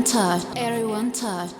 Touch. Everyone touch.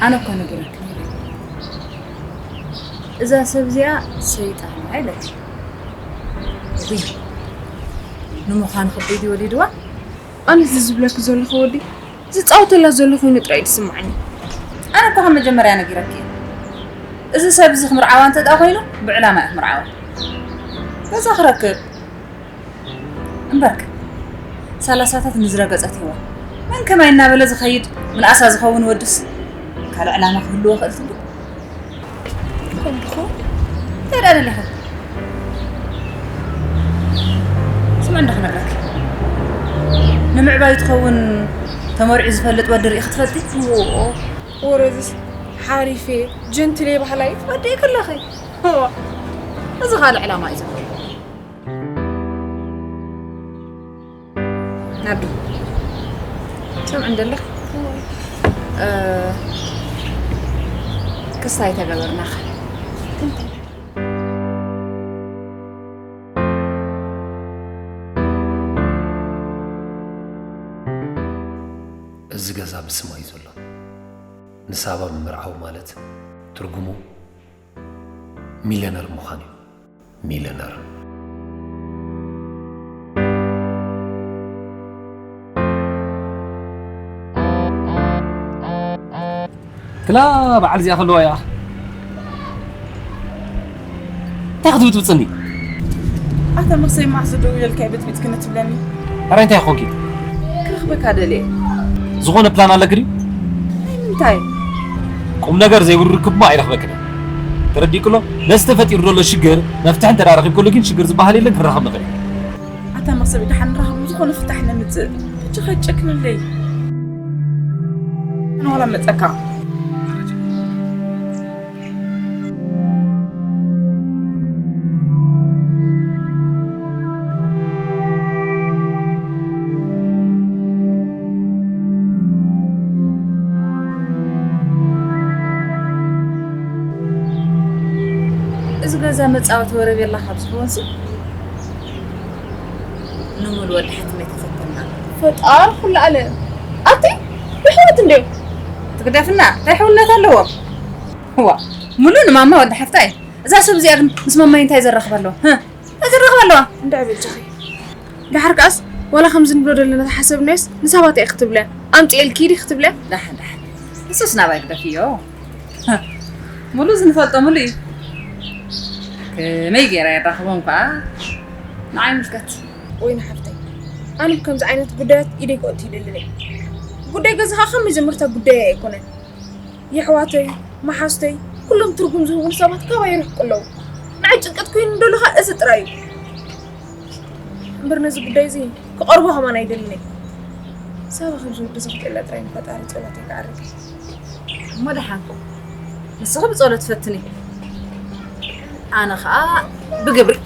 ኣነ እኮ ነጊረኪ ነይረ። እዛ ሰብ እዚኣ ሰይጣን እያ ኢለኪ። ውይ፣ ንምዃኑ ከቢድ እዩ ወሊድዋ? ኣነ እዚ ዝብለኪ ዘለኹ ወዲ ዝጻወተላ ዘሎ ኮይኑ ጥራይ እዩ ዝስምዓኒ። ኣነ እኮ ካብ መጀመርያ ነጊረኪ እየ። እዚ ሰብ እዚ ክምርዓዋ እንተ ደኣ ኮይኑ ብዕላማ እየ ክምርዓዋ። ገዛ ክረክብ። እምበርክ፣ ሰላሳታት ንዝረገጸት ሄዋን መን ከማይ እናበለ ዝኸይድ ምንኣሳ ዝኸውን ወድስ ካልእ ዕላማ ክህልዎ ክእል ትብሉ? ይኸውን ድኾ? እንታይ ደኣ ደሊኺ? ስምዒ እንዶ ክነግረኪ። ንምዕባዩ ትኸውን ተመርዒ ዝፈልጥ ወዲ ርኢኺ ትፈልጢ? ዎ፣ ወረዝስ ሓሪፍ እየ፣ ጀንትል እየ በሃላይ ወዲ እየ ከለኺ። ዎ፣ እዚ ካልእ ዕላማ እዩ ዘለዎ። ናዱ፣ ትሰምዒ እንደለኽ? እ፣ ክስታይ ተገበርናኸ? እዚ ገዛ ብስማ እዩ ዘሎ። ንሳባ ምምርዓው ማለት ትርጉሙ ሚልዮነር ምዃን እዩ። ሚልዮነር። ክላ በዓል እዚኣ ከለዋ እያ። እንታይ ክትብጥብፅኒ? ኣታ መክሰይ መዓስ ደው ኢለልካ ይብጥቢጥ ክን ትብለኒ? ኣረ እንታይ ኾንኪ? ክረኽበካ ደልየ። ዝኾነ ፕላን ኣለክ ድዩ? ናይ ምንታይ? ቁም ነገር ዘይብሉ ርክብ እሞ ኣይረኽበክን። ተረዲእክሎ? ነዚ ተፈጢሩ ዘሎ ሽግር መፍትሒ እንተ ደኣ ረኺብክሉ ግን ሽግር ዝበሃል የለን፣ ክንራኸብ ንኽእል። ኣታ መክሰብ ደሓን ንራኸብ ዝኾነ ፍታሕ ነምጽእ። ሕጂ ከጨክንለይ። ኣነ ዋላ መጸካ። ገዛ መጻወቲ ወረ ቤላ ካብ ዝኾንሲ ንሙሉ ወዲ ሓትመይ ተፈተና። ፈጣር ኩሉ ኣለ። ኣቲ ይሕወት እንዴ? ትግደፍና እንታይ ሕውነት ኣለዎ? ዋ፣ ሙሉ ንማማ ወዲ ሓፍታ እየ። እዛ ሰብ እዚኣ ግን ምስ ማማይ እንታይ ዘራኽብ ኣለዋ? ህ? እንታይ ዘራኽብ ኣለዋ? እንዳ በጃኺ። ድሓር ከኣስ ዋላ ከምዚ ንብሎ ዘለና ተሓሰብናዮስ ንሳባት እየ ክትብልያ። ኣምጽኤልኪ ዲ ክትብልያ? ዳሕ፣ ዳሕ። ንሱስ ናባይ ግደፍዮ። ሙሉ ዝንፈልጦ ሙሉ እዩ። ከመይ ገይራ የራኽቦም ከኣ ንዓይ ምልከት። ወይኒ ሓፍተይ፣ ኣነ ብከምዚ ዓይነት ጉዳያት ኢደይ ክእቱ ይደልን እየ። ጉዳይ ገዛኻ ከመይ ዘምርታ ጉዳይ ኣይኮነን። የሕዋተይ፣ መሓዝተይ፣ ኩሎም ትርጉም ዝህቡኒ ሰባት ካባይ ይርሕቁ ኣለዉ። ንዓይ ጭንቀት ኮይኑ ደሎ ኸኣ እዚ ጥራይ እዩ። እምበር ነዚ ጉዳይ እዚ ክቐርቦ ከማን ኣይደልን እየ። ሳባ ከም ዝውዲ ዘኽፍተላ ጥራይ ንፈጣሪ ጸሎተይ ክዓርግ። እሞ ደሓን ንስኺ ብጸሎት ፈትኒ፣ ኣነ ኸኣ ብግብሪ።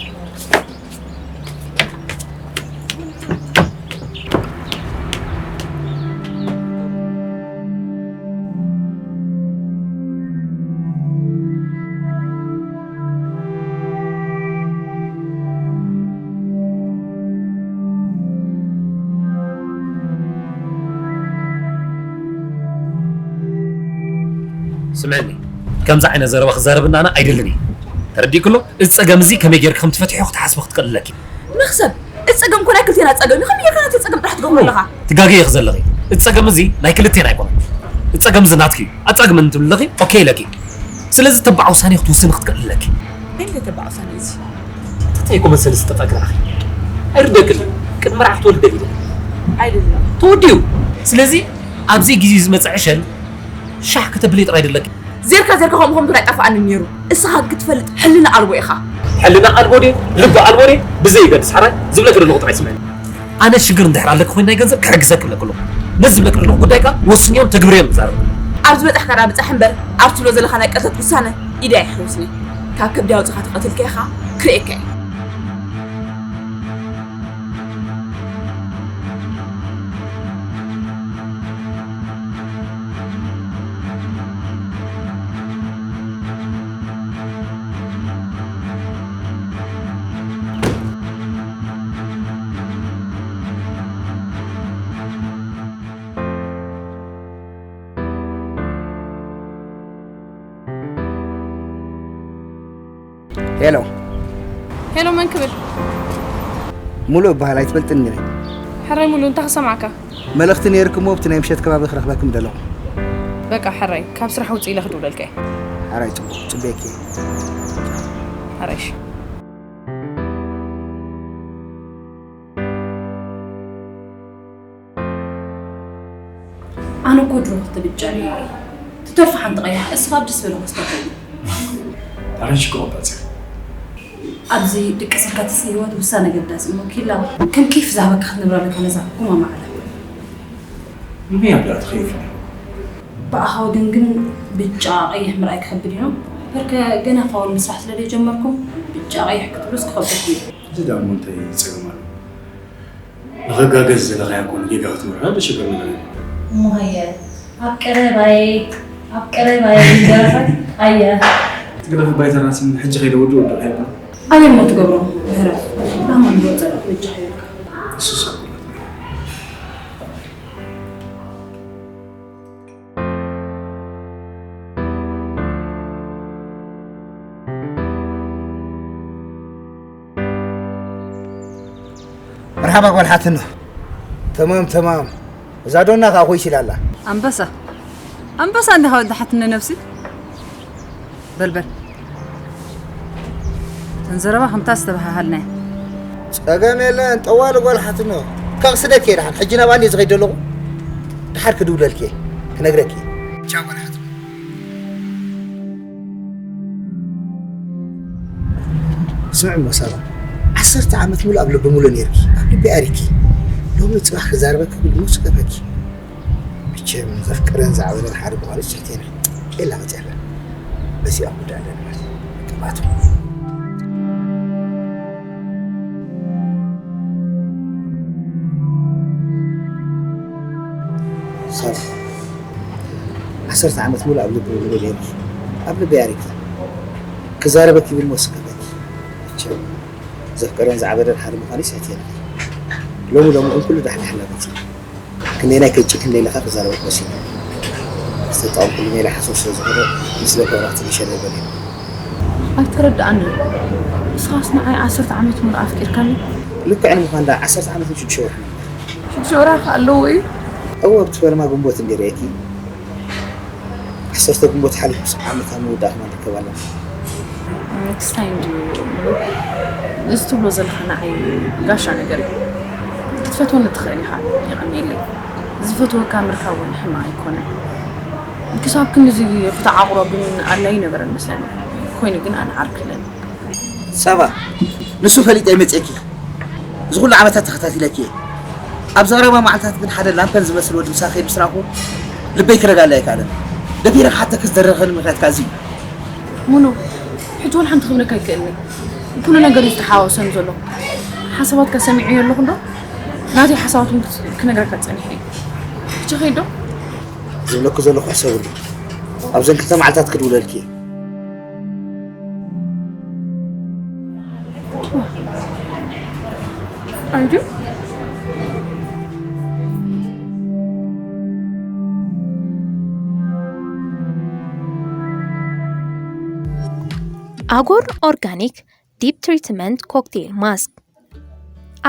ስምዕኒ፣ ከምዚ ዓይነት ዘረባ ክዛረብና ኣነ ኣይደልን እየ። ተረዲእክሎ? እዚ ጸገም እዚ ከመይ ጌርካ ከም ትፈትሕዮ ክትሓስቢ ክትቀልለኪ። መኽሰብ፣ እቲ ጸገም እኮ ናይ ክልቴና ጸገም እዩ። ከመይ ጌርካ ናተይ ጸገም ጥራሕ ትገብሮ ኣለኻ? ትጋገ ኢኺ ዘለኺ። እቲ ጸገም እዚ ናይ ክልቴና ኣይኮነን። እቲ ጸገም እዚ ናትኪ እዩ። ኣጻግመኒ ትብሊ ኣለኺ፣ ኦኬ ኢለኪ። ስለዚ ተባዕ ውሳኔ ክትውስኒ ክትክእሊ ኣለኪ። እንታይ ተባዕ ውሳኔ እዚ? እንታይ እኮ መሰሊ ዝተጠቅላኺ? ኣይርደክን። ቅድሚ መርዓ ክትወልዲ ደሊለ። ኣይደለም። ተወዲኡ። ስለዚ ኣብዚ ግዜ ዝመጽእ ዕሸል ሻሕ ከተብሊ ጥራይ ደለኪ። ዜርካ ዜርካ ከምኡ ከምኡ ኣይጠፍኣንን ነይሩ። እስኻ ክትፈልጥ ሕልና ኣልቦ ኢኻ። ሕልና ኣልቦ ድየ ልቢ ኣልቦ ድየ ብዘይ ይገድስ ሓራይ ዝብለኪ ዘለኹ ጥራይ ስምዕኒ። ኣነ ሽግር እንድሕር ኣለኪ ኮይኑ ናይ ገንዘብ ክሕግዘኪ እብለኪ ኣለኹ። ነዚ ዝብለኪ ዘለኹ ጉዳይ ከኣ ወስንዮን ተግብርዮን ንዛረብ። ኣብ ዝበጻሕካ ዳ ብጻሕ እምበር ኣብ ትብሎ ዘለኻ ናይ ቅትለት ውሳነ ኢደይ ኣይሕውስን እየ። ካብ ከብዲ ኣውጺኻ ተቐትልካ ኢኻ ክርእየካ እየ። ሄሎ። ሄሎ፣ መን ክብል? ሙሉ እበሃል፣ ኣይትፈልጥን ኢኺ። ሕራይ ሙሉ፣ እንታይ ክሰምዓካ? መልእኽቲ ነይርኪ እሞ፣ ኣብቲ ናይ ምሸት ከባቢ ክረኽበኪ ምደለኹ። በቃ ሕራይ፣ ካብ ስራሕ ውፅእ ኢለ ክድውለልካ እየ። ሕራይ፣ ጽቡቕ፣ ጽበየኪ። ሕራይ፣ እሺ። ኣነ እኮ ድሮ ክትብጫ ነይረ። ትተርፎ ሓንቲ ቀያሕ፣ እስኻ ኣብ ደስ በለኹ ስተርፈሉ። ኣረንሺ ክቕባጽ። ኣብዚ ድቅስ ኢልካ ትስኢ ህይወት ውሳነ ገዳሲ እሞ ኪላ ከም ኬፍ ዝሃበካ ክትነብራ ኣለካ ነዛ ኩማ ማዕረ። እመይ ኣብላ ትኸይፍ። ብኣኻ ወገን ግን ብጫ ቀይሕ ምርኣይ ክኸብድ እዩ። በርከ ገና ፋውል ምስራሕ ስለ ዘይጀመርኩም ብጫ ቀይሕ ክትብሉስ ክኸብደኩም እዩ። እዚ ዳሞ እንታይ ጸገም ኣሎ? ንኸጋገዝ ዝደለኻዮ እኮ ንጌጋ ክትመርሖ ደሸገር ነገር እዩ። እሞ ሃየ፣ ኣብ ቀረባይ፣ ኣብ ቀረባይ ይደረፈት፣ ኣየ። ትግደፍ ባይታ ራስን ሕጂ ከይደ ወዲ ወዲ ከይደ። ኣበይ እሞ ትገብሮ? ብህረፍ። ላማ ንጎ ጸሎት በጃ ከይበልካ። እሱ ሰብ መርሓባ ጓል ሓትኖ። ተማም፣ ተማም። እዛ ዶና ከኣ ኮይስ ኢላ ኣላ። ኣንበሳ። ኣንበሳ እንዲኻ ወዲ ሓትኖ ነብሲ። በል፣ በል። እተን ዘረባ ከምታ ዝተበሃሃልና። ጸገም የለን፣ ጠዋሊ ጓል ሓትኖ። ከቕስደኪ እየ ደሓን። ሕጂ ናብኣ እንድየ ዝኸይድ ዘለኹ። ደሓር ክድውለልኪ እየ፣ ክነግረኪ እየ። ቻው ጓል ሓትኖ። ስምዒ እሞ ሳባ፣ ዓሰርተ ዓመት ሙሉእ ኣብ ልቢ ሙሉእ ነይርኪ፣ ኣብ ልቢ ኣሪኪ። ሎሚ ጽባሕ ክዛረበኪ ክብል ሞስ ገበኪ። መቸም ዘፍቅረን ዝዓበደን ሓደ ምዃኑ ትስሕቴና። ኬላ መጽያላ። በዚኣ ጉዳይ ኣለና ማለት እዩ። ቅባቱ። ሳባ፣ ዓሰርተ ዓመት ሙሉእ ኣብ ልቢ ሙሉእ ነይርኪ። ኣብ ልቢ ኣሪኪ። ክዛረበኪ ይብል መወስከበት። መቸም ዘፍቀረን ዝዓበደን ሓደ ምዃኑ ይስሕት የለን። ሎሚ ሎሚ ግን ኩሉ ዳሕዳሕ እናመጽእ። ክንደይ ናይ ከጭ ክንደይ ለኻ ክዛረበክ መሲሉ። ዝተጠቐምኩሉ ሜላ ሓሶት ስለ ዝኾነ፣ ምስለ ክብራት ይሸለበል እዩ። ኣይተረድኣንን። ንስኻስ ንዓይ ዓሰርተ ዓመት ሙሉእ ኣፍቂርካኒ? ልክዕ ንምዃን ደኣ ዓሰርተ ዓመትን ሽዱሽተ ወርሕን። ሽዱሽተ ወርሒ ከ ኣለዎ እዩ? እወ፣ ኣብቲ ፈለማ ግንቦት እንዲረየኪ። ዓሰርተ ግንቦት ሓሊፉ፣ ዓመት ኣብ ምውዳእ ከማን ንርከብ ኣለና። ክስታይ እንድዩ። እዚ ትብሎ ዘለኻ ንዓይ ጋሻ ነገር እዩ። ክትፈትወኒ ትኽእል ኢኻ፣ የቐንየለይ። ዝፈትወካ ምርካብ እውን ሕማቕ ኣይኮነን። ክሳብ ክንድዚ ክትዓቑሮ ግን ኣድላይ ነበረን መስለኒ። ኮይኑ ግን ኣነ ዓርኪ ኣለኒ። ሳባ፣ ንሱ ፈሊጠ ይመጽእኪ። እዚ ኩሉ ዓመታት ተኸታቲለኪ እየ። ኣብ ዘቕረባ መዓልታት ግን ሓደ ላምፐን ዝመስል ወዲ ምሳኺ ምስ ረኣኹ ልበይ ክረጋጋእ ኣይከኣለን። ደፊረ ክሓተኪ ዝደረኸኒ ምኽንያት ከኣ እዚ እዩ። ሙሉ፣ ሕጂ ወላ ሓንቲ ክብለካ ኣይክእልን እየ። ኩሉ ነገር እዩ ዝተሓዋወሰኒ ዘሎ። ሓሳባትካ ሰሚዐዮ ኣለኹ እንዶ፣ ናተይ ሓሳባት እውን ክነግረካ ጸኒሐ እየ። ሕጂ ኸይድ ዶ? ዝብለኪ ዘለኹ ሕሰብሉ። ኣብዘን ክልተ መዓልታት ክድውለልኪ እየ። ኣዩ። ኣጎር ኦርጋኒክ ዲፕ ትሪትመንት ኮክቴል ማስክ።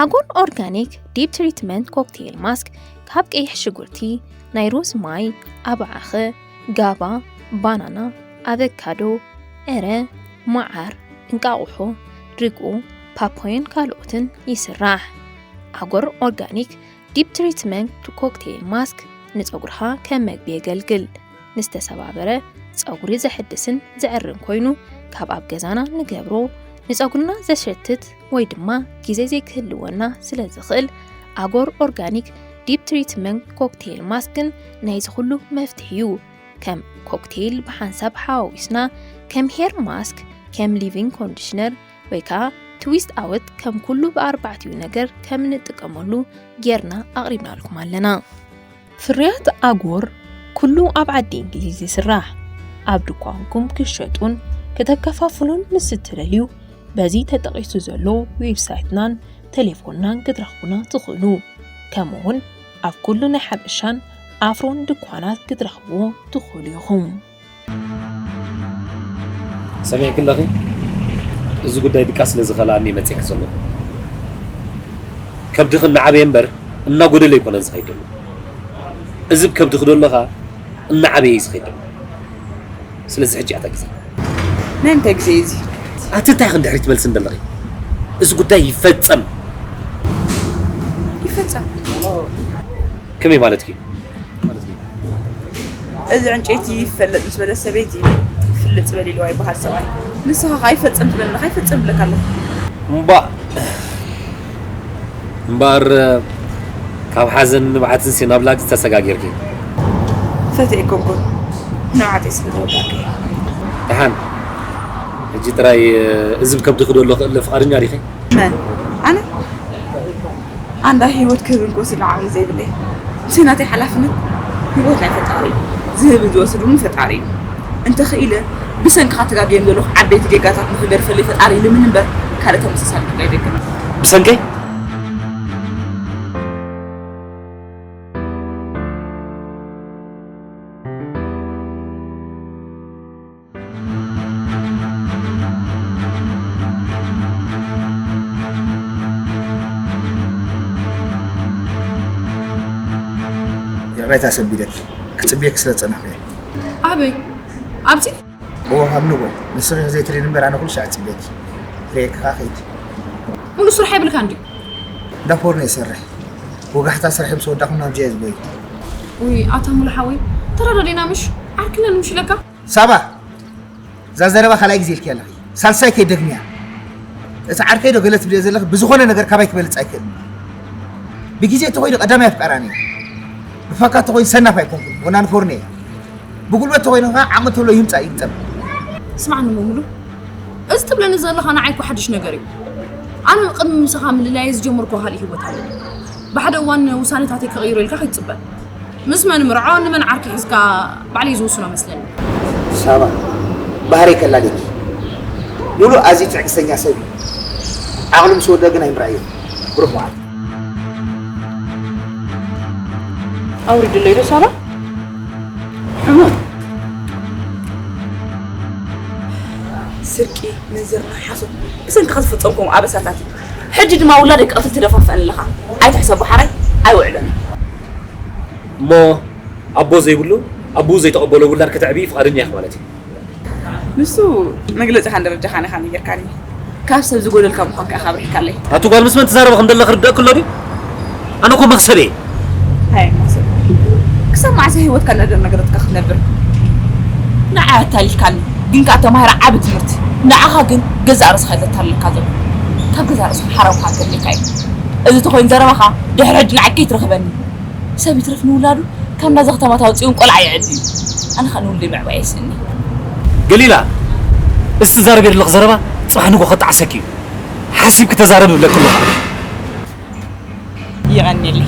ኣጎር ኦርጋኒክ ዲፕ ትሪትመንት ኮክቴል ማስክ ካብ ቀይሕ ሽጉርቲ፣ ናይ ሩዝ ማይ፣ ኣባዓኸ፣ ጋባ፣ ባናና፣ ኣቨካዶ፣ ዕረ፣ መዓር፣ እንቃቑሖ፣ ርግኦ፣ ፓፓዮን ካልኦትን ይስራሕ። ኣጎር ኦርጋኒክ ዲፕ ትሪትመንት ኮክቴል ማስክ ንጸጉርኻ ከም መግቢ የገልግል። ንዝተሰባበረ ጸጉሪ ዘሕድስን ዘዕርን ኮይኑ፣ ካብ ኣብ ገዛና ንገብሮ ንጸጉርና ዘሸትት ወይ ድማ ግዜ ዘይክህልወና ስለ ዝኽእል፣ ኣጎር ኦርጋኒክ ዲፕ ትሪትመንት ኮክቴል ማስክን ናይዚ ኩሉ መፍትሒ እዩ። ከም ኮክቴል ብሓንሳብ ሓዋዊስና፣ ከም ሄር ማስክ፣ ከም ሊቪንግ ኮንዲሽነር ወይ ከኣ ትዊስት ኣወት ከም ኩሉ ብኣርባዕቲኡ ነገር ከም እንጥቀመሉ ጌርና ኣቕሪብናልኩም ኣለና። ፍርያት ኣጎር ኩሉ ኣብ ዓዲ እንግሊዝ ይስራሕ። ኣብ ድኳንኩም ክሸጡን ከተከፋፍሉን ምስ እትደልዩ፣ በዚ ተጠቒሱ ዘሎ ዌብሳይትናን ቴሌፎንናን ክትረኽቡና ትኽእሉ። ከምኡውን ኣብ ኩሉ ናይ ሓበሻን ኣፍሮን ድኳናት ክትረኽብዎ ትኽእሉ ኢኹም። ሰሚዕኪ ኣለኺ? እዚ ጉዳይ ድቃስ ስለ ዝኸልኣኒ እየ መጺእኪ ዘለኹ። ከብድኺ እናዓበየ እምበር እናጎደለ ኣይኮነን ዝኸይድ ዘሎ። እዚ ከብድኺ ደሎ ኸኣ እናዓበየ እዩ ዝኸይድ ዘሎ። ስለዚ ሕጂ እያ እታ ግዜ። ናይ ምንታይ ግዜ እዩ እዚ? ኣቲ እንታይ ኢኺ ንድሕሪት ትመልስኒ ዘለኺ? እዚ ጉዳይ ይፈጸም። ይፈጸም? ከመይ ማለትኪ? እዚ ዕንጨይቲ ይፈለጥ ምስ በለ ሰበይቲ ፍልጥ በል ኢልዋ ይበሃል ሰብኣይ። ንስኻ ኸኣ ኣይፈጸም ትብለኒ ኣለኻ፣ ኣይፈጸም እብለካ ኣለኹ። እምባእ፣ እምበኣር ካብ ሓዘን ንብዓትንሲ ናብ ላግጺ ተሰጋጊርኪ። ፈትየ ኣይኮንኩን፣ ንብዓተይ ስለ ዝወዳእኩ እየ። ደሓን፣ ሕጂ ጥራይ እዚ ከብድኺ ደሎ ክእለ ፍቓደኛ ዲኺ? መን? ኣነ? ኣንዳ ህይወት ክህብን ክወስድን ዓቕሚ ዘይብለይ። እዚ ናተይ ሓላፍነት ህይወት ናይ ፈጣሪ እዩ። ዝህብን ዝወስድ እውን ፈጣሪ እዩ። እንተኽኢለ ብሰንክኻ ተጋግዮም ዘለኹ ዓበይቲ ጌጋታት ንኽገድፈለይ ፈጣሪ ይልምን እምበር ካልእ ተመሳሳሊ ጉዳይ ደገና። ብሰንከይ? ይቕሬታ ሰቢደኪ፣ ክጽብየኪ ስለ ዝጸናሕኩ እየ። ኣበይ? ኣብዚ? እወ፣ ኣብ ንጎ። ንስኺ ዘይትርእይኒ እምበር ኣነ ኩሉ ሻዕ እጽበኪ። ርእየኪ ከኣ ከይድ። ሙሉ ስራሕ የብልካ እንድዩ? እንዳ ፖርኖ ይሰርሕ። ወጋሕታ ስራሕ ምስ ወዳኹም ናብ ጀያ ዝበዩ። ውይ፣ ኣታ ሙሉ ሓወይ፣ ተረዳዲና ምሽ? ዓርክነን ምሽ ኢለካ? ሳባ! እዛ ዘረባ ካልኣይ ግዜ ኢልኪ ኣለኺ። ሳልሳይ ከይደግምያ። እቲ ዓርከይ ዶ ገለ ትብልዮ ዘለኺ ብዝኾነ ነገር ካባይ ክበልጽ ኣይክእልን። ብግዜ እተኾይኑ ቀዳማይ ኣፍቃራኒ እየ። ብፋካ እተኾይኑ ሰናፍ ኣይኮንኩን። ወናኒ ፎርኒ እየ። ብጉልበት እተኾይኑ ኸዓ ዓቕሚ እተሎ ይምጻእ ይግጠም። ስማዕኒ ሙሉ፣ እዚ ትብለኒ ዘለኻ ንዓይ እኮ ሓድሽ ነገር እዩ። ኣነ ቅድሚ ምሳኻ ምልላየ ዝጀመርኩ ካልእ ህይወት ኣለኒ። ብሓደ እዋን ውሳነታተይ ክቕይሮ ኢልካ ከይትጽበ። ምስ መን ምርዖ፣ ንመን ዓርኪ ሒዝካ ባዕለይ ዝውስኖ መስለኒ። ሳባ፣ ባህረይ ከላልየኪ። ሙሉእ ኣዝዩ ትዕግስተኛ ሰብ እዩ። ዓቕሉ ምስ ወደአ ግን ኣይምርኣዮን። ብሩኽ መዓልቲ። ኣውሪድለይ ዶ ሳባ? ሕሙም። ስርቂ፣ ምንዝርና፣ ሓሶት ብሰንክኻ ዝፈጸምኩም ኣበሳታት እዩ። ሕጂ ድማ ውላደይ ክቐትል ትደፋፍአኒ ኣለኻ። ኣይትሕሰቦ ሓራይ ኣይውዕሎን እዩ። እሞ ኣቦ ዘይብሉ ኣቦኡ ዘይተቐበሎ ውላድ ከተዕብዪ ፍቓደኛ ኢኺ ማለት እዩ። ንሱ መግለጺኻን ደረጃኻን ኢኻ ነጊርካኒ። ካብ ሰብ ዝጎደልካ ምዃንካ ኢኻ ኣብሪህካለይ። ኣቲ ጓል ምስ መን ትዛረቢ ከም ዘለኺ ርዳእ ክሎ ድዩ? ኣነ እኮ መኽሰብ እየ። ሃይ መኽሰብ። ክሳብ መዓስ ህይወትካ ነደር ነገረትካ ክትነብር? ንዓይ ኣታሊልካኒ ግን ከኣ ተማሂረ ዓቢ ትምህርቲ። ንዓኻ ግን ገዛእ ርእስኻ እዩ ዘታልለካ ዘሎ። ካብ ገዛእ ርእስኻ ሓራምካ ክህልየካ እዩ። እዚ ተኾይኑ ዘረባኻ ድሕሪ ሕጂ ንዓይ ከይትረኽበኒ። ሰብ ይትረፍ ንውላዱ ካብ ናዛ ከተማ ታውፅኡን ቆልዓ የዕቢ እዩ። ኣነ ኸዓ ንውልደይ ምዕባይ የስእኒ። ገሊላ፣ እዚ ትዛረቢ ዘለኺ ዘረባ ፅባሕ ንጎ ከጣዕሰኪ እዩ። ሓሲብኪ ተዛረቢ እብለኪ ኣለኹ። የቐንየለይ።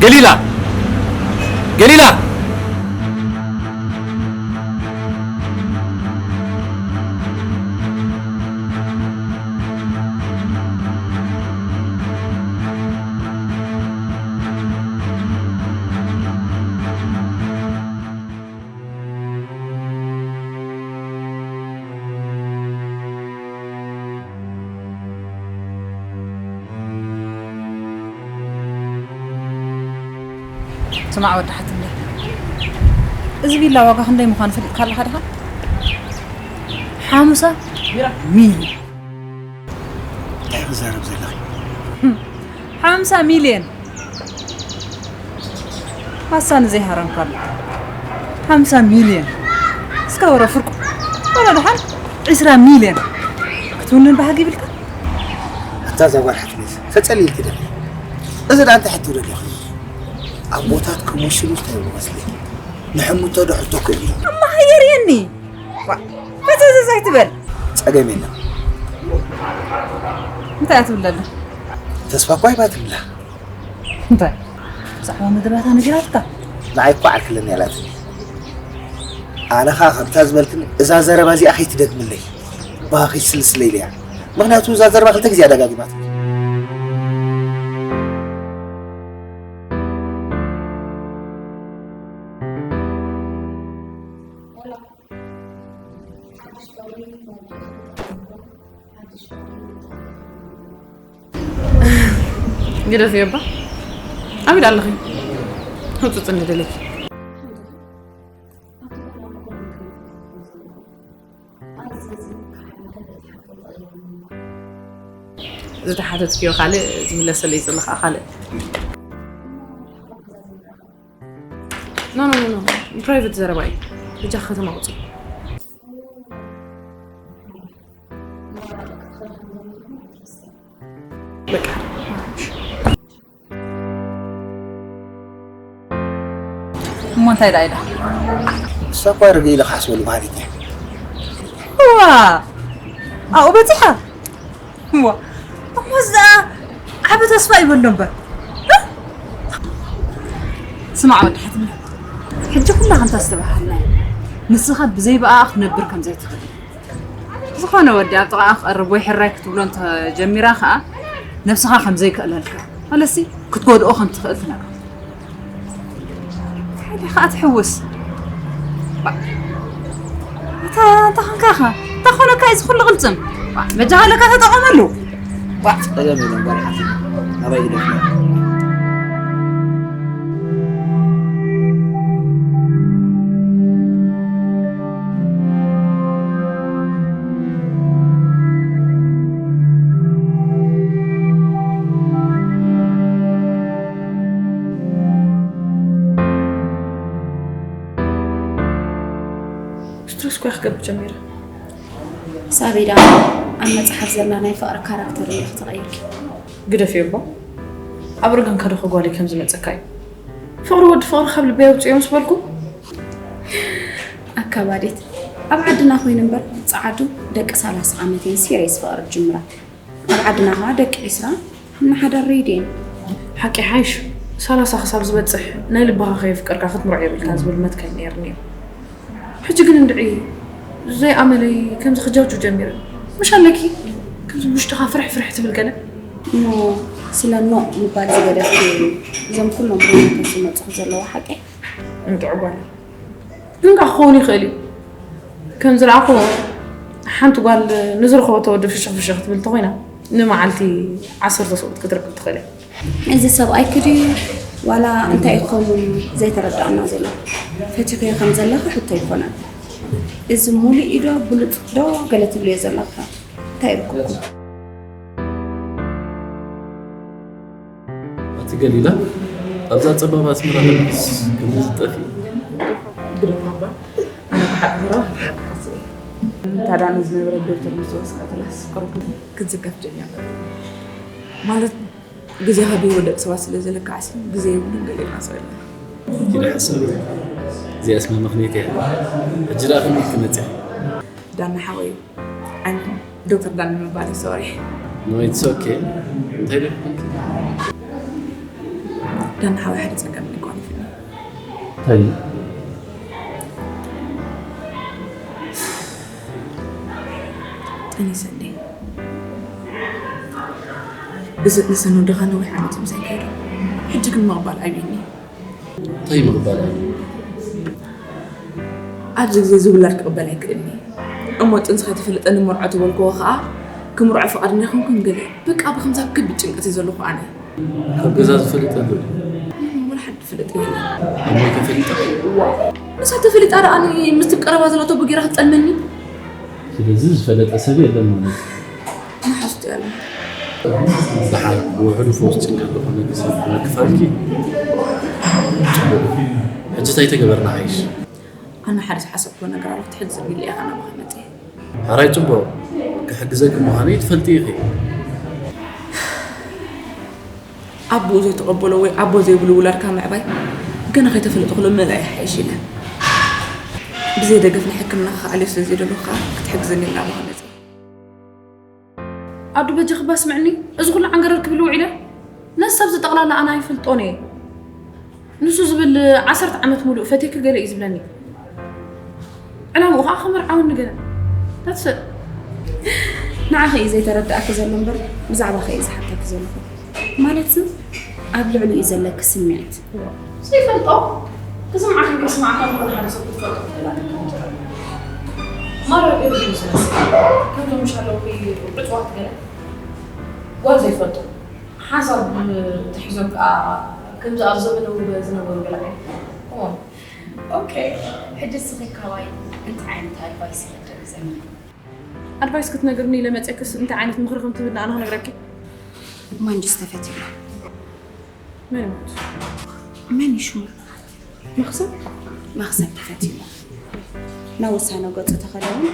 ገሊላ፣ ገሊላ። ስማዕ ወዲ ሓትነይ፣ እዚ ቪላ ዋጋ ክንደይ ምዃኑ ፈሊጥካ ኣለኻ ዲኻ? ሓሙሳ ሚልዮን። እንታይ ክዛረብ ዘለኺ? ሓምሳ ሚልዮን። ማሳኒ ዘይሃረምካሉ ሓምሳ ሚልዮን። እስከ ወረ ፍርቁ ወረ ደሓን ዕስራ ሚልዮን ክትውንን ባህጊ ይብልካ። ኣታ እዛ ጓል ሓትነይ ተጸሊልኪ ዶ? እዚ ደኣ እንታይ ሕቶ ደሊኺ? ኣቦታት ክምሽሉ እንታይ ይመስለኪ? ንሕምቶ ዶ ሕቶ ክእሉ? ኣማ ሃየር የኒ። ዋ፣ ፈዘዘዝ ኣይትበል። ጸገም የለን። እንታይ እያ ትብል ዘላ? ተስፋ እኳ ይባ ትብላ። እንታይ? ብዛዕባ መደባታ ነጊራትካ? ንዓይ እኳ ዓርክለኒ ኣላትኒ። ኣነ ኸኣ ከምታ ዝበልክኒ እዛ ዘረባ እዚኣ ከይትደግምለይ። ባኺ ስልስለይ ኢለያ። ምኽንያቱ እዛ ዘረባ ክልተ ግዜ እያ ደጋጊማትኒ። ግደፍዮ እባ። ኣበይ ደኣ ኣለኺ? ህጹጽ እንድደለኪ። ዝተሓተትክዮ ካልእ፣ ዝምለሰለይ ዘሎ ኸኣ ካልእ። ኖ፣ ኖ፣ ኖ፣ ኖ። ፕራይቬት ዘረባ እዩ። በጃኺ ከተማ ውጺ። በቃ። እሞ እንታይ ደኣ ኢላ? ንሳ እኳ ርግእ ኢለ ክሓስበሉ በሃሊት እያ። እዋ! ኣብኡ በጺሓ? እዋ! እሞ እዛ ዓቢ ተስፋ ይበሎ እምበር። እ? ስማዕ ወዲ ሓትነ፣ ሕጂ ኩላ ከምታ ዝተባሃልና እዩ። ንስኻ ብዘይ ብኣኣ ክትነብር ከም ዘይትኽእል። ዝኾነ ወዲ ኣብ ጥቓኣ ክቐርብ ወይ ሕራይ ክትብሎ እንተጀሚራ ኸኣ፣ ነብስኻ ከም ዘይክእለልካ፣ ዋላሲ ክትጎድኦ ከም ትኽእል ትነግሮ። ሓደ ኸኣ ትሕውስ። ባ-፣ እታ፣ እታ ኾንካ ኸ፣ እታ ኾነካ እዚ ኩሉ ቅልጽም። ባ-፣ መጃኻ ለካ ተጠቐመሉ። ባ-፣ ጸገም የለን ጓል ሓፍተይ። ናባይ ግደፍና። ስትረስ እኮ ክገብር ጀሚረ። ሳቤዳ፣ ኣብ መጽሓፍ ዘላ ናይ ፍቕሪ ካራክተር ኢኺ ተቐይርኪ። ግደፍዮ እባ። ኣብ እርጋን ከደኹ ጓለይ ከም ዝመጸካ እዩ። ፍቕሪ ወዲ ፍቕሪ ካብ ልበይ ኣውጽዮ ምስ በልኩ። ኣካባዲት፣ ኣብ ዓድና ኮይኑ እምበር፣ ጸዓዱ ደቂ ሰላሳ ዓመት እየን ሲርየስ ፍቕሪ ዝጅምራ። ኣብ ዓድና ኸኣ ደቂ ዒስራ ንሓዳር ሬድየን። ሓቂ ሓይሽ፣ ሰላሳ ክሳብ ዝበጽሕ ናይ ልብኻ ከየፍቀርካ ክትምርዖ የብልካን ዝብል መትከል ነይርኒ እዩ። ሕጂ ግን እንድዒ ዘይ ኣመለይ ከምዚ ክጃውጁ ጀሚረ። ምሽ ኣለኪ ከምዚ ውሽጥኻ ፍርሕ ፍርሕ ትብል ገለ። እሞ ስለ ኖእ ምባል ዝገደፍኩ እዞም ኩሎም ብሞተስ ዝመፅኹ ዘለዉ ሓቂ። እንጥዕጓል ግን ከዓ ክኸውን ይኽእል እዩ። ከም ዝረኣኹ ሓንቲ ጓል ንዝረኸበቶ ወዲ ፍሽኽ ፍሽኽ ትብል ተኾይና ንመዓልቲ ዓሰርተ ሰብኡት ክትረክብ ትኽእል እያ። እዚ ሰብኣይኪ ድዩ ዋላ እንታይ እዩ ክኸውን ዘይተረዳእና ዘሎ? ፈቲኽዮ ከም ዘለኺ ሕቶ ኣይኮነን። እዚ ሙሉእ ኢዶ ብሉፅ ዶ ገለ ትብልዮ ዘለኻ እንታይ ይርክብኩም? ኣቲ ገሊላ ኣብዛ ጸባብ ኣስመራ ከለኺስ ከምዚ ትጠፍኢ? ግርም ነበር። ኣነ ብሓቂ ዝረባ ሓቂ ሓስብ። ታዲያ ንዝነበረ ዶክተር ምስ ወስካ ትላስ ቅርብ ክትዝከፍ ጀሚራ። ማለት ግዜኻ ብሂወት ደቂ ሰባት ስለ ዘለካ ዓስቢ ግዜ የብሉን ገሊልና ሰብ ኣለና። ኪዳ ሓሳብ እዚኣስ መመኽነይቲ እያ። ሕጂ ደኣ ከመይ ክመጽእ? ዳና ሓወይ ኣን ዶክተር ዳኒ ምባል ሶሪ። No, it's okay. እንታይ ደኣ ኮንኪ? ዳና ሓወይ ሓደ ጸገም ይጓኒፍኒ። እንታይ? ጠኒሰኒ። እዚ ንሰን ወደኻ ነዊሕ ዓመት ምሳይ ከይዱ ሕጂ ግን ምቕባል ኣብዩኒ። እንታይ ምቕባል ኣብዩ? ኣብዚ ግዜ እዚ ውላድ ክቕበል ኣይክእልኒ እሞ ጥንሲ ከይተፈለጠኒ መርዖ ተበልክዎ ከዓ ክምርዖ ፍቓድ እንዳይኮንኩን ገለ በቃ ብከምዛ ከቢድ ጭንቀት እየ ዘለኹ ኣነ። ካብ ገዛ ዝፈልጥ ኣሎ ድዩ? ወላ ሓንቲ ፍልጥ የለን። ኣሞይ ተፈሊጣ? ንሳ ተፈሊጣ ደኣ ኣነ ምስቲ ቀረባ ዘለቶ ብጌራ ክትጠልመኒ? ስለዚ ዝፈለጠ ሰብ የለን ማለት እዩ። መሓዝቱ ያለ ደሓር ብውሕዱ ፈውስ ጭንቀት ዝኾነ ክሳብ ክመክፋልኪ። ሕጂ እንታይ ተገበርና ሓይሽ? ኣነ ሓደ ዝሓሰብኩዎ ነገር ኣሎ ክትሕግዘኒ ኢለ ኢኻ ናባኻ መፅየ። ሓራይ ጽቡቕ ክሕግዘኪ ምዃነይ ትፈልጢ ኢኺ። ኣቦኡ ዘይተቐበሎ ወይ ኣቦ ዘይብሉ ውላድካ ምዕባይ ገና ከይተፈለጠ ክሎ ምእላይ ይሓይሽ ኢለ ብዘይ ደገፍ ንሕክምና ክኸኣል ስለ ዘይደለኹ ከዓ ክትሕግዘኒ ኢለ ናባኻ መፅየ። ኣዱ በጃኺ ባስምዕኒ፣ እዚ ኩሉ ዓንገረር ክብል ውዒለ ነዚ ሰብ ዝጠቕላላ ኣነ ኣይፈልጦን እየ። ንሱ ዝብል ዓሰርተ ዓመት ሙሉእ ፈቴኪ ገለ እዩ ዝብለኒ። ዕላምኡ ከዓ ክምርዓወኒ ገለ። That's it። ንዓኺ እዩ ዘይተረድኣኪ ዘሎ እምበር ብዛዕባኺ እዩ ዝሓተኪ ዘለኹ። ማለት ኣብ ልዕሊኡ ዘለኪ ስምዒት። ዘይፈልጦ ክስምዓካ ከይስምዓካ ምዃን ሓደ ሰብ ክትፈልጦ ትኽእል ኣለካ። ማራ ገርግሩ ዝመስል ከም ምሽ ኣለዉ ዕፅዋት ገለ ጓል ዘይፈልጦ ሓንሳብ ተሒዞም ከዓ ከምዚ ኣብ ዘመነ ውበ ዝነበሩ ገለ ዓይነት። Come on። ኦኬ፣ ሕጂ እስኺ ካባይ እንታይ ዓይነት ኣድቫይስ ኢኺ ትደሊ ዘለኺ? ኣድቫይስ ክትነግርኒ ኢለ መፅየክስ እንታይ ዓይነት ምኽሪ ከም ትብኒ ኣነ ክነግረኪ። ማንጅስ ተፈቲሉ። መን ይሞት? መን እዩ ሽሙ? መኽሰብ? መኽሰብ ተፈቲሉ። ናብ ውሳነ ገፁ ተኸደ እውን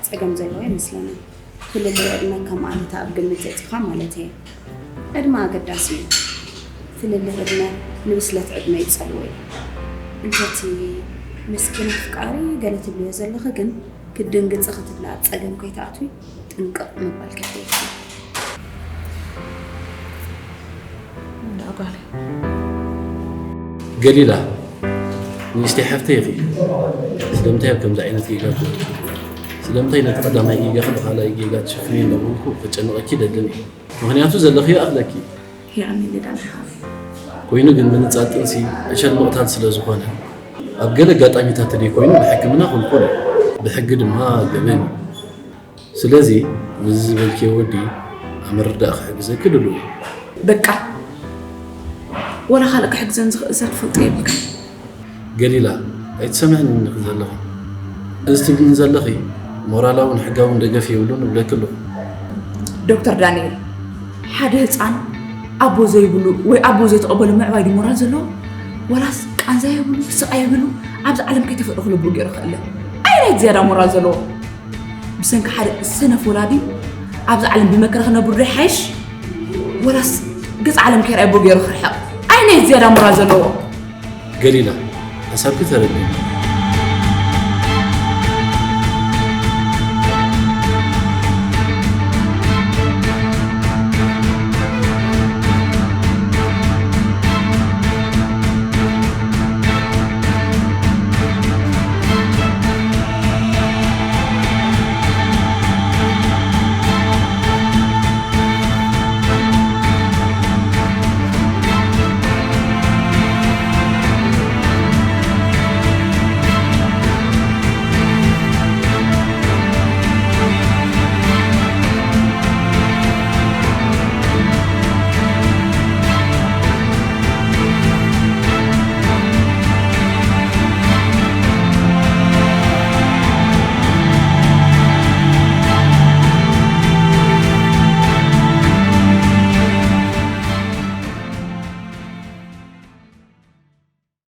ፀገም ዘለዎ ይመስለኒ። ፍልልይ ዕድመ ከም ኣሉታ ኣብ ግምት የእቲኻ ማለት እየ። ዕድመ ኣገዳሲ እዩ። ፍልልይ ዕድመ ንብስለት ዕድመ ይፀልዎ እዩ። እንተቲ ምስኪን ኣፍቃሪ ገለ ትብልዮ ዘለኺ ግን ክትድንግፂ ክትብሊ ኣብ ፀገም ከይትኣትዊ ጥንቅቕ ምባል ከድልየኪ እዩ። እንዳ ጓለይ። ገሊላ ንእሽተይ ሓፍተይ ኢኺ። ስለምንታይ ኣብ ከምዚ ዓይነት ጌጋ ትወድቂ? ስለምንታይ ነቲ ቀዳማይ ጌጋኺ ብኻልኣይ ጌጋ ትሽፍንዮ እንዳበልኩ ከጨንቐኪ ደልን እየ። ምኽንያቱ ዘለኽዮ ይኣኽለኪ። የቐንየለይ ዳና ሓወይ። ኮይኑ ግን ምንጻል ጥንሲ ዕሸል ምቕታል ስለ ዝኾነ ኣብ ገለ ኣጋጣሚታት ተደይ ኮይኑ ብሕክምና ክልኩል እዩ። ብሕጊ ድማ ገበን እዩ። ስለዚ ምስዚ ዝበልክዮ ወዲ ኣብ ምርዳእ ክሕግዘኪ ድሉው እዩ። በቃ ወላ ካልእ ክሕግዘን ዝኽእል ሰብ ትፈልጦ የብልካ። ገሊላ ኣይትሰምዕንን ኢኺ ዘለኺ። እዚ ትብልኒ ዘለኺ ሞራላውን ሕጋውን ደገፍ የብሉን እብለኪ ኣለኹ። ዶክተር ዳንኤል ሓደ ህፃን ኣቦ ዘይብሉ ወይ ኣቦ ዘይተቐበሉ ምዕባይ ድዩ ሞራል ዘለዎ? ዋላስ ቃንዛ የብሉ ስቓይ የብሉ ኣብዚ ዓለም ከይተፈጥሮ ክልብኡ ገይሩ ክእለ ኣየናይ ዝያዳ ሞራል ዘለዎ? ብሰንኪ ሓደ ሰነፍ ወላዲ ኣብዚ ዓለም ብመከራ ክነብር ዶ ይሓይሽ? ወላስ ገጽ ዓለም ከይርኣይ ኣቦ ገይሩ ክርሕቕ ኣየናይ ዝያዳ ሞራል ዘለዎ? ገሊላ ሓሳብኪ ተረዲእ።